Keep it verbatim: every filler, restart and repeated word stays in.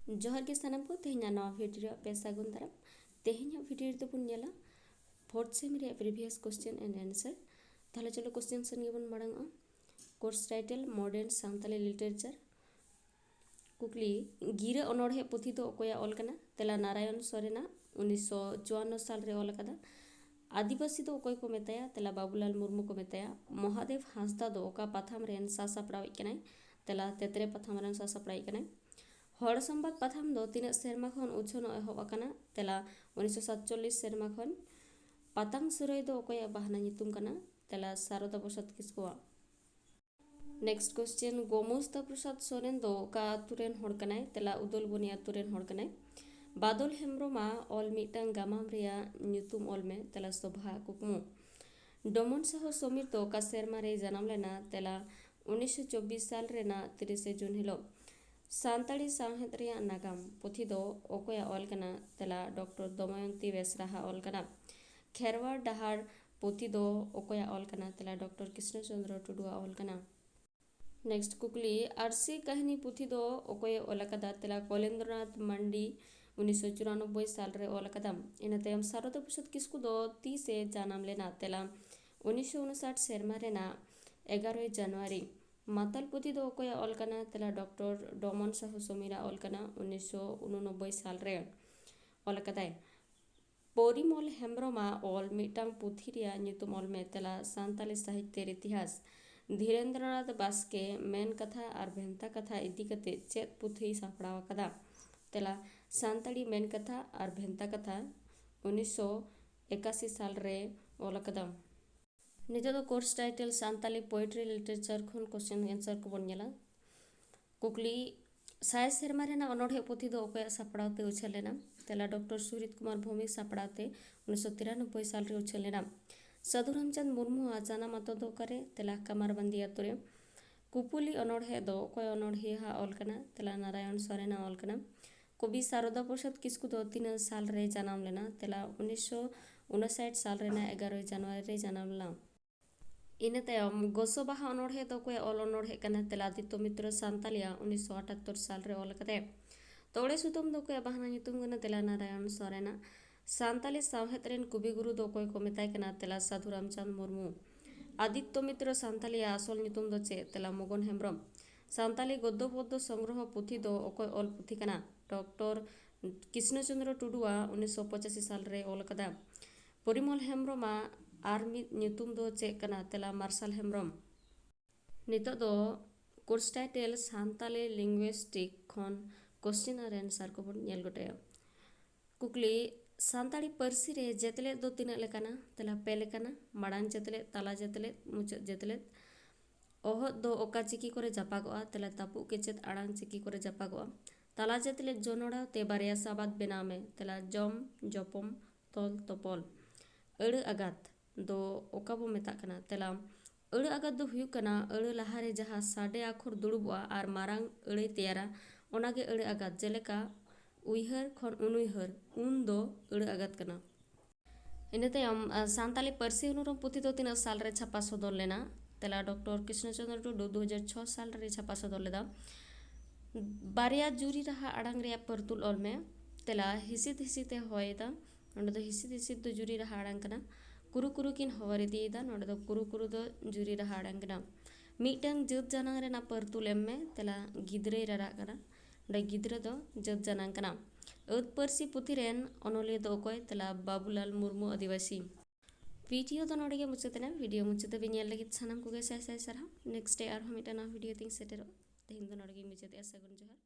ᱡᱚᱦᱟᱨ ᱜᱮ ᱥᱟᱱᱟᱢ ᱠᱚ, ᱛᱮᱦᱮᱧᱟᱜ ᱱᱟᱣᱟ ᱵᱷᱤᱰᱤᱭᱳ ᱨᱮ ᱟᱯᱮ ᱥᱟᱹᱜᱩᱱ ᱫᱟᱨᱟᱢ᱾ ᱛᱮᱦᱮᱧᱟᱜ ᱵᱷᱤᱰᱤᱭᱳ ᱨᱮᱫᱚ ᱵᱚᱱ ᱧᱮᱞᱟ fourth sem ᱨᱮᱭᱟᱜ previous question and answer᱾ ᱛᱟᱦᱚᱞᱮ ᱪᱚᱞᱚ question ᱥᱮᱱ ᱜᱮᱵᱚᱱ ᱢᱟᱲᱟᱝᱚᱜᱼᱟ᱾ Course title modern Santali literature᱾ ᱠᱩᱠᱞᱤ, ᱜᱤᱨᱟᱹ ᱚᱱᱚᱬᱦᱮ ᱯᱩᱛᱷᱤ ᱫᱚ ᱚᱠᱚᱭᱟᱜ ᱚᱞ ᱠᱟᱱᱟ? ᱛᱮᱞᱟ, ᱱᱟᱨᱟᱭᱚᱱ ᱥᱚᱨᱮᱱᱟᱜ, ᱩᱱᱤᱥᱥᱚ ᱪᱩᱣᱟᱱᱱᱚ ᱥᱟᱞ ᱨᱮ ᱚᱞ ᱟᱠᱟᱫᱟ᱾ ᱟᱹᱫᱤᱵᱟᱹᱥᱤ ᱫᱚ ᱚᱠᱚᱭ ᱠᱚ ᱢᱮᱛᱟᱭᱟ? ᱛᱮᱞᱟ, ᱵᱟᱵᱩᱞᱟᱞ ᱢᱩᱨᱢᱩ ᱠᱚ ᱢᱮᱛᱟᱭᱟ᱾ ᱢᱚᱦᱟᱫᱮᱵ ᱦᱟᱸᱥᱫᱟ ᱫᱚ ᱚᱠᱟ ᱯᱟᱛᱷᱟᱢ ᱨᱮᱱ ᱥᱟᱥᱟᱯᱲᱟᱣᱤᱡ ᱠᱟᱱᱟᱭ? ᱛᱮᱞᱟ, ᱛᱮᱛᱨᱮ ᱯᱟᱛᱷᱟᱢ ᱨᱮᱱ ᱥᱟᱥᱟᱯᱲᱟᱣᱤᱡ ᱠᱟᱱᱟᱭ᱾ ᱦᱚᱲ ᱥᱚᱢᱵᱟᱫ ᱯᱟᱛᱷᱟᱢ ᱫᱚ ᱛᱤᱱᱟᱹᱜ ᱥᱮᱨᱢᱟ ᱠᱷᱚᱱ ᱩᱪᱷᱟᱹᱱᱚᱜ ᱮᱦᱚᱵ ᱟᱠᱟᱱᱟ? ᱛᱮᱞᱟ, ᱩᱱᱤᱥᱥᱚ ᱥᱟᱛᱪᱚᱞᱞᱤᱥ ᱥᱮᱨᱢᱟ ᱠᱷᱚᱱ᱾ ᱯᱟᱛᱟᱝ ᱥᱩᱨᱟᱹᱭ ᱫᱚ ᱚᱠᱚᱭᱟᱜ ᱵᱟᱦᱱᱟ ᱧᱩᱛᱩᱢ ᱠᱟᱱᱟ? ᱛᱮᱞᱟ, ᱥᱟᱨᱚᱫᱟ ᱯᱨᱚᱥᱟᱫᱽ ᱠᱤᱥᱠᱩᱣᱟᱜ᱾ Next question, ᱜᱳᱢᱚᱥᱛᱟ ᱯᱨᱚᱥᱟᱫᱽ ᱥᱚᱨᱮᱱ ᱫᱚ ᱚᱠᱟ ᱟᱹᱛᱩ ᱨᱮᱱ ᱦᱚᱲ ᱠᱟᱱᱟᱭ? ᱛᱮᱞᱟ, ᱩᱫᱚᱞᱵᱚᱱᱤ ᱟᱹᱛᱩ ᱨᱮᱱ ᱦᱚᱲ ᱠᱟᱱᱟᱭ᱾ ᱵᱟᱫᱚᱞ ᱦᱮᱢᱵᱨᱚᱢᱟᱜ ᱚᱞ ᱢᱤᱫᱴᱟᱝ ᱜᱟᱢᱟᱢ ᱨᱮᱭᱟᱜ ᱧᱩᱛᱩᱢ ᱚᱞ ᱢᱮ᱾ ᱛᱮᱞᱟ, ᱥᱚᱵᱷᱟ ᱠᱩᱠᱢᱩ᱾ ᱰᱚᱢᱚᱱ ᱥᱟᱦᱚ ᱥᱚᱢᱤᱨ ᱫᱚ ᱚᱠᱟ ᱥᱮᱨᱢᱟ ᱨᱮᱭ ᱡᱟᱱᱟᱢ ᱞᱮᱱᱟ? ᱛᱮᱞᱟ, ᱩᱱᱤᱥᱥᱚ ᱪᱚᱵᱵᱤᱥ ᱥᱟᱞ ᱨᱮᱱᱟᱜ ᱛᱤᱨᱤᱥᱮ ᱡᱩᱱ ᱦᱤᱞᱳᱜ᱾ ᱥᱟᱱᱛᱟᱲᱤ ᱥᱟᱶᱦᱮᱫ ᱨᱮᱭᱟᱜ ᱱᱟᱜᱟᱢ ᱯᱩᱛᱷᱤ ᱫᱚ ᱚᱠᱚᱭᱟᱜ ᱚᱞ ᱠᱟᱱᱟ? ᱛᱮᱞᱟ, ᱰᱚᱠᱴᱚᱨ ᱫᱚᱢᱚᱭᱚᱱᱛᱤ ᱵᱮᱥᱨᱟᱦᱟᱜ ᱚᱞ ᱠᱟᱱᱟ᱾ ᱠᱷᱮᱨᱣᱟᱲ ᱰᱟᱦᱟᱨ ᱯᱩᱛᱷᱤ ᱫᱚ ᱚᱠᱚᱭᱟᱜ ᱚᱞ ᱠᱟᱱᱟ? ᱛᱮᱞᱟ, ᱰᱚᱠᱴᱚᱨ ᱠᱨᱤᱥᱱᱚ ᱪᱚᱸᱫᱽᱨᱚ ᱴᱩᱰᱩᱣᱟᱜ ᱚᱞ ᱠᱟᱱᱟ᱾ Next ᱠᱩᱠᱞᱤ, ᱟᱨᱥᱤ ᱠᱟᱹᱦᱱᱤ ᱯᱩᱛᱷᱤ ᱫᱚ ᱚᱠᱚᱭᱮ ᱚᱞ ᱟᱠᱟᱫᱟ? ᱛᱮᱞᱟ, ᱠᱚᱞᱮᱱᱫᱨᱚᱱᱟᱛᱷ ᱢᱟᱱᱰᱤ, ᱩᱱᱤᱥᱥᱚ ᱪᱩᱨᱟᱱᱚᱵᱵᱳᱭ ᱥᱟᱞ ᱨᱮ ᱚᱞ ᱟᱠᱟᱫᱟ᱾ ᱤᱱᱟᱹ ᱛᱟᱭᱚᱢ ᱥᱟᱨᱚᱫᱟ ᱯᱨᱚᱥᱟᱫᱽ ᱠᱤᱥᱠᱩ ᱫᱚ ᱛᱤᱥᱮ ᱡᱟᱱᱟᱢ ᱞᱮᱱᱟ? ᱛᱮᱞᱟ, ᱩᱱᱤᱥᱥᱚ ᱩᱱᱩᱥᱟᱴ ᱥᱮᱨᱢᱟ ᱨᱮᱱᱟᱜ ᱮᱜᱟᱨᱚᱭ ᱡᱟᱱᱩᱣᱟᱨᱤ᱾ ᱢᱟᱛᱟᱞ ᱯᱩᱛᱷᱤ ᱫᱚ ᱚᱠᱚᱭᱟᱜ ᱚᱞ ᱠᱟᱱᱟ? ᱛᱮᱞᱟ, ᱰᱚᱠᱴᱚᱨ ᱰᱚᱢᱚᱱ ᱥᱟᱦᱩ ᱥᱚᱢᱤᱨᱟᱜ ᱚᱞ ᱠᱟᱱᱟ, ᱩᱱᱤᱥᱥᱚ ᱩᱱᱩᱱᱚᱵᱵᱳᱭ ᱥᱟᱞ ᱨᱮ ᱚᱞ ᱟᱠᱟᱫᱟᱭ᱾ ᱯᱚᱨᱤᱢᱚᱞ ᱦᱮᱢᱵᱨᱚᱢᱟᱜ ᱚᱞ ᱢᱤᱫᱴᱟᱝ ᱯᱩᱛᱷᱤ ᱨᱮᱭᱟᱜ ᱧᱩᱛᱩᱢ ᱚᱞ ᱢᱮ᱾ ᱛᱮᱞᱟ, ᱥᱟᱱᱛᱟᱞᱤ ᱥᱟᱦᱤᱛᱭᱚ ᱤᱛᱤᱦᱟᱥ᱾ ᱫᱷᱤᱨᱮᱱᱫᱨᱚᱱᱟᱛᱷ ᱵᱟᱥᱠᱮ ᱢᱮᱱ ᱠᱟᱛᱷᱟ ᱟᱨ ᱵᱷᱮᱱᱛᱟ ᱠᱟᱛᱷᱟ ᱤᱫᱤ ᱠᱟᱛᱮ ᱪᱮᱫ ᱯᱩᱛᱷᱤᱭ ᱥᱟᱯᱲᱟᱣ ᱟᱠᱟᱫᱟ? ᱛᱮᱞᱟ, ᱥᱟᱱᱛᱟᱲᱤ ᱢᱮᱱ ᱠᱟᱛᱷᱟ ᱟᱨ ᱵᱷᱮᱱᱛᱟ ᱠᱟᱛᱷᱟ, ᱩᱱᱤᱥᱥᱚ ᱮᱠᱟᱥᱤ ᱥᱟᱞ ᱨᱮ ᱚᱞ ᱟᱠᱟᱫᱟ᱾ ᱱᱤᱛᱚᱜ ᱫᱚ course title Santali poetry literature ᱠᱷᱚᱱ question answer ᱠᱚᱵᱚᱱ ᱧᱮᱞᱟ᱾ ᱠᱩᱠᱞᱤ, ᱥᱟᱭ ᱥᱮᱨᱢᱟ ᱨᱮᱱᱟᱜ ᱚᱱᱚᱬᱦᱮ ᱯᱩᱛᱷᱤ ᱫᱚ ᱚᱠᱚᱭᱟᱜ ᱥᱟᱯᱲᱟᱣ ᱛᱮ ᱩᱪᱷᱟᱹᱱ ᱞᱮᱱᱟ? ᱛᱮᱞᱟ, ᱰᱚᱠᱴᱚᱨ ᱥᱩᱦᱨᱤᱛ ᱠᱩᱢᱟᱨ ᱵᱷᱳᱣᱢᱤᱠ ᱥᱟᱯᱲᱟᱣ ᱛᱮ ᱩᱱᱤᱥᱥᱚ ᱛᱤᱨᱟᱱᱚᱵᱵᱳᱭ ᱥᱟᱞ ᱨᱮ ᱩᱪᱷᱟᱹᱱ ᱞᱮᱱᱟ᱾ ᱥᱟᱹᱫᱷᱩ ᱨᱟᱢᱪᱟᱸᱫᱽ ᱢᱩᱨᱢᱩᱣᱟᱜ ᱡᱟᱱᱟᱢ ᱟᱛᱳ ᱫᱚ ᱚᱠᱟᱨᱮ? ᱛᱮᱞᱟ, ᱠᱟᱢᱟᱨᱵᱟᱸᱫᱤ ᱟᱛᱳ ᱨᱮ᱾ ᱠᱩᱯᱩᱞᱤ ᱚᱱᱚᱬᱦᱮ ᱫᱚ ᱚᱠᱚᱭ ᱚᱱᱚᱬᱦᱤᱭᱟᱹᱣᱟᱜ ᱚᱞ ᱠᱟᱱᱟ? ᱛᱮᱞᱟ, ᱱᱟᱨᱟᱭᱚᱱ ᱥᱚᱨᱮᱱᱟᱜ ᱚᱞ ᱠᱟᱱᱟ᱾ ᱠᱚᱵᱤ ᱥᱟᱨᱚᱫᱟ ᱯᱨᱚᱥᱟᱫᱽ ᱠᱤᱥᱠᱩ ᱫᱚ ᱛᱤᱱᱟᱹᱜ ᱥᱟᱞ ᱨᱮ ᱡᱟᱱᱟᱢ ᱞᱮᱱᱟ? ᱛᱮᱞᱟ, ᱩᱱᱤᱥᱥᱚ ᱩᱱᱩᱥᱟᱴ ᱥᱟᱞ ᱨᱮᱱᱟᱜ ᱮᱜᱟᱨᱚᱭ ᱡᱟᱱᱩᱣᱟᱨᱤ ᱨᱮ ᱡᱟᱱᱟᱢ ᱞᱮᱱᱟ᱾ ᱤᱱᱟᱹ ᱛᱟᱭᱚᱢ ᱜᱚᱥᱚ ᱵᱟᱦᱟ ᱚᱱᱚᱬᱦᱮ ᱫᱚ ᱚᱠᱚᱭᱟᱜ ᱚᱞ ᱚᱱᱚᱬᱦᱮ ᱠᱟᱱᱟ? ᱛᱮᱞᱟ, ᱟᱫᱤᱛᱛᱚ ᱢᱤᱛᱨᱚ ᱥᱟᱱᱛᱟᱞᱤᱭᱟᱜ, ᱩᱱᱤᱥᱥᱚ ᱟᱴᱟᱛᱛᱚᱨ ᱥᱟᱞ ᱨᱮ ᱚᱞ ᱟᱠᱟᱫᱟᱭ᱾ ᱛᱚᱲᱮ ᱥᱩᱛᱟᱹᱢ ᱫᱚ ᱚᱠᱚᱭᱟᱜ ᱵᱟᱦᱱᱟ ᱧᱩᱛᱩᱢ ᱠᱟᱱᱟ? ᱛᱮᱞᱟ ᱱᱟᱨᱟᱭᱚᱱ ᱥᱚᱨᱮᱱᱟᱜ᱾ ᱥᱟᱱᱛᱟᱞᱤ ᱥᱟᱶᱦᱮᱫ ᱨᱮᱱ ᱠᱚᱵᱤ ᱜᱩᱨᱩ ᱫᱚ ᱚᱠᱚᱭ ᱠᱚ ᱢᱮᱛᱟᱭ ᱠᱟᱱᱟ? ᱛᱮᱞᱟ ᱥᱟᱹᱫᱷᱩ ᱨᱟᱢᱪᱟᱸᱫᱽ ᱢᱩᱨᱢᱩ᱾ ᱟᱫᱤᱛᱛᱚ ᱢᱤᱛᱨᱚ ᱥᱟᱱᱛᱟᱞᱤᱭᱟᱜ ᱟᱥᱚᱞ ᱧᱩᱛᱩᱢ ᱫᱚ ᱪᱮᱫ? ᱛᱮᱞᱟ ᱢᱚᱜᱚᱱ ᱦᱮᱢᱵᱨᱚᱢ᱾ ᱥᱟᱱᱛᱟᱞᱤ ᱜᱚᱫᱽᱫᱚ ᱯᱚᱫᱽᱫᱚ ᱥᱚᱝᱜᱨᱚᱦᱚ ᱯᱩᱛᱷᱤ ᱫᱚ ᱚᱠᱚᱭ ᱚᱞ ᱯᱩᱛᱷᱤ ᱠᱟᱱᱟ? ᱰᱚᱠᱴᱚᱨ ᱠᱨᱤᱥᱱᱚᱪᱚᱸᱫᱽᱨᱚ ᱴᱩᱰᱩᱣᱟᱜ ᱩᱱᱤᱥᱥᱚ ᱯᱚᱸᱪᱟᱥᱤ ᱥᱟᱞ ᱨᱮ ᱚᱞ ᱟᱠᱟᱫᱟ᱾ ᱯᱚᱨᱤᱢᱚᱞ ᱦᱮᱢᱵᱨᱚᱢᱟᱜ ᱟᱨ ᱢᱤᱫ ᱧᱩᱛᱩᱢ ᱫᱚ ᱪᱮᱫ ᱠᱟᱱᱟ? ᱛᱮᱞᱟ ᱢᱟᱨᱥᱟᱞ ᱦᱮᱢᱵᱨᱚᱢ᱾ ᱱᱤᱛᱚᱜ ᱫᱚ ᱠᱳᱨᱥ ᱴᱟᱭᱴᱮᱞ ᱥᱟᱱᱛᱟᱞᱤ ᱞᱤᱝᱜᱩᱭᱮᱥᱴᱤᱠ ᱠᱷᱚᱱ ᱠᱚᱥᱪᱮᱱ ᱟᱨ ᱟᱱᱥᱟᱨ ᱠᱚᱵᱚᱱ ᱧᱮᱞ ᱜᱚᱴᱟᱭᱟ᱾ ᱠᱩᱠᱞᱤ, ᱥᱟᱱᱛᱟᱲᱤ ᱯᱟᱹᱨᱥᱤ ᱨᱮ ᱡᱮᱛᱮᱞᱮᱫ ᱫᱚ ᱛᱤᱱᱟᱹᱜ ᱞᱮᱠᱟᱱᱟ? ᱛᱮᱞᱟ ᱯᱮ ᱞᱮᱠᱟᱱᱟ, ᱢᱟᱲᱟᱝ ᱡᱮᱛᱮᱞᱮᱫ, ᱛᱟᱞᱟ ᱡᱮᱛᱮᱞᱮᱫ, ᱢᱩᱪᱟᱹᱫ ᱡᱮᱛᱮᱞᱮᱫ᱾ ᱚᱦᱚᱫ ᱫᱚ ᱚᱠᱟ ᱪᱤᱠᱤ ᱠᱚᱨᱮ ᱡᱟᱯᱟᱜᱚᱜᱼᱟ? ᱛᱮᱞᱟ ᱛᱟᱹᱯᱩᱜ ᱠᱮᱪᱮᱫ ᱟᱲᱟᱝ ᱪᱤᱠᱤ ᱠᱚᱨᱮ ᱡᱟᱯᱟᱜᱚᱜᱼᱟ᱾ ᱛᱟᱞᱟ ᱡᱮᱛᱮᱞᱮᱫ ᱡᱚᱱᱚᱲᱟᱣ ᱛᱮ ᱵᱟᱨᱭᱟ ᱥᱟᱵᱟᱫ ᱵᱮᱱᱟᱣ ᱢᱮ᱾ ᱛᱮᱞᱟ ᱡᱚᱢ, ᱡᱚᱯᱚᱢ, ᱛᱚᱞ, ᱛᱚᱯᱚᱞ᱾ ᱟᱹᱲᱟᱹ ᱟᱜᱟᱛ ᱫᱚ ᱚᱠᱟ ᱵᱚ ᱢᱮᱛᱟᱜ ᱠᱟᱱᱟ? ᱛᱮᱞᱟ, ᱟᱹᱲᱟᱹ ᱟᱜᱟᱛ ᱫᱚ ᱦᱩᱭᱩᱜ ᱠᱟᱱᱟ ᱟᱹᱲᱟᱹ ᱞᱟᱦᱟᱨᱮ ᱡᱟᱦᱟᱸ ᱥᱟᱰᱮ ᱟᱠᱷᱚᱨ ᱫᱩᱲᱩᱵᱚᱜᱼᱟ ᱟᱨ ᱢᱟᱨᱟᱝ ᱟᱹᱲᱟᱹᱭ ᱛᱮᱭᱟᱨᱟ, ᱚᱱᱟᱜᱮ ᱟᱹᱲᱟᱹ ᱟᱜᱟᱛ᱾ ᱡᱮᱞᱮᱠᱟ, ᱩᱭᱦᱟᱹᱨ ᱠᱷᱚᱱ ᱩᱱᱩᱭᱦᱟᱹᱨ, ᱩᱱ ᱫᱚ ᱟᱹᱲᱟᱹ ᱟᱜᱟᱛ ᱠᱟᱱᱟ᱾ ᱤᱱᱟᱹ ᱛᱟᱭᱚᱢ, ᱟ, ᱥᱟᱱᱛᱟᱞᱤ ᱯᱟᱹᱨᱥᱤ ᱩᱱᱩᱨᱩᱢ ᱯᱩᱛᱷᱤ ᱫᱚ ᱛᱤᱱᱟᱹᱜ ᱥᱟᱞ ᱨᱮ ᱪᱷᱟᱯᱟ ᱥᱚᱫᱚᱨ ᱞᱮᱱᱟ? ᱛᱮᱞᱟ ᱰᱚᱠᱴᱚᱨ ᱠᱨᱤᱥᱱᱚ ᱪᱚᱸᱫᱽᱨᱚ ᱴᱩᱰᱩ ᱫᱩ ᱦᱟᱡᱟᱨ ᱪᱷᱚ ᱥᱟᱞ ᱨᱮᱭ ᱪᱷᱟᱯᱟ ᱥᱚᱫᱚᱨ ᱞᱮᱫᱟ᱾ ᱵᱟᱨᱭᱟ ᱡᱩᱨᱤ ᱨᱟᱦᱟ ᱟᱲᱟᱝ ᱨᱮᱭᱟᱜ ᱯᱟᱹᱨᱛᱩᱞ ᱚᱞ ᱢᱮ᱾ ᱛᱮᱞᱟ ᱦᱤᱥᱤᱫ ᱦᱤᱥᱤᱫ ᱮ ᱦᱚᱭᱮᱫᱟ᱾ ᱱᱚᱸᱰᱮ ᱫᱚ ᱦᱤᱥᱤᱫ ᱦᱤᱥᱤᱫ ᱫᱚ ᱡᱩᱨᱤ ᱨᱟᱦᱟ ᱟᱲᱟᱝ ᱠᱟᱱᱟ᱾ ᱠᱩᱨᱩ ᱠᱩᱨᱩ ᱠᱤᱱ ᱦᱚᱵᱚᱨ ᱤᱫᱤᱭᱮᱫᱟ᱾ ᱱᱚᱸᱰᱮ ᱫᱚ ᱠᱩᱨᱩ ᱠᱩᱨᱩ ᱫᱚ ᱡᱩᱨᱤ ᱨᱟᱦᱟ ᱟᱲᱟᱝ ᱠᱟᱱᱟ᱾ ᱢᱤᱫᱴᱟᱝ ᱡᱟᱹᱛ ᱡᱟᱱᱟᱝ ᱨᱮᱱᱟᱜ ᱯᱟᱹᱨᱛᱩᱞ ᱮᱢ ᱢᱮ᱾ ᱛᱮᱞᱟ ᱜᱤᱫᱽᱨᱟᱹᱭ ᱨᱟᱨᱟᱜ ᱠᱟᱱᱟ᱾ ᱱᱚᱸᱰᱮ ᱜᱤᱫᱽᱨᱟᱹ ᱫᱚ ᱡᱟᱹᱛ ᱡᱟᱱᱟᱝ ᱠᱟᱱᱟ᱾ ᱟᱹᱫ ᱯᱟᱹᱨᱥᱤ ᱯᱩᱛᱷᱤ ᱨᱮᱱ ᱚᱱᱚᱞᱤᱭᱟᱹ ᱫᱚ ᱚᱠᱚᱭ? ᱛᱮᱞᱟ ᱵᱟᱵᱩᱞᱟᱞ ᱢᱩᱨᱢᱩ ᱟᱹᱫᱤᱵᱟᱹᱥᱤ᱾ ᱵᱷᱤᱰᱤᱭᱳ ᱫᱚ ᱱᱚᱸᱰᱮ ᱜᱮ ᱢᱩᱪᱟᱹᱫ ᱮᱱᱟ᱾ ᱵᱷᱤᱰᱤᱭᱳ ᱢᱩᱪᱟᱹᱫ ᱫᱷᱟᱹᱵᱤᱡ ᱧᱮᱞ ᱞᱟᱹᱜᱤᱫ ᱥᱟᱱᱟᱢ ᱠᱚᱜᱮ ᱥᱟᱭ ᱥᱟᱭ ᱥᱟᱨᱦᱟᱣ᱾ ᱱᱮᱠᱥᱴ ᱰᱮ ᱟᱨᱦᱚᱸ ᱢᱤᱫᱴᱟᱝ ᱱᱟᱣᱟ ᱵᱷᱤᱰᱤᱭᱳ ᱛᱤᱧ ᱥᱮᱴᱮᱨᱚᱜᱼᱟ᱾ ᱛᱮᱦᱮᱧ ᱫᱚ ᱱᱚᱸᱰᱮ ᱜᱮᱧ ᱢᱩᱪᱟᱹᱫᱮᱜᱼᱟ᱾ ᱥᱟᱹᱜᱩᱱ ᱡᱚᱦᱟᱨ᱾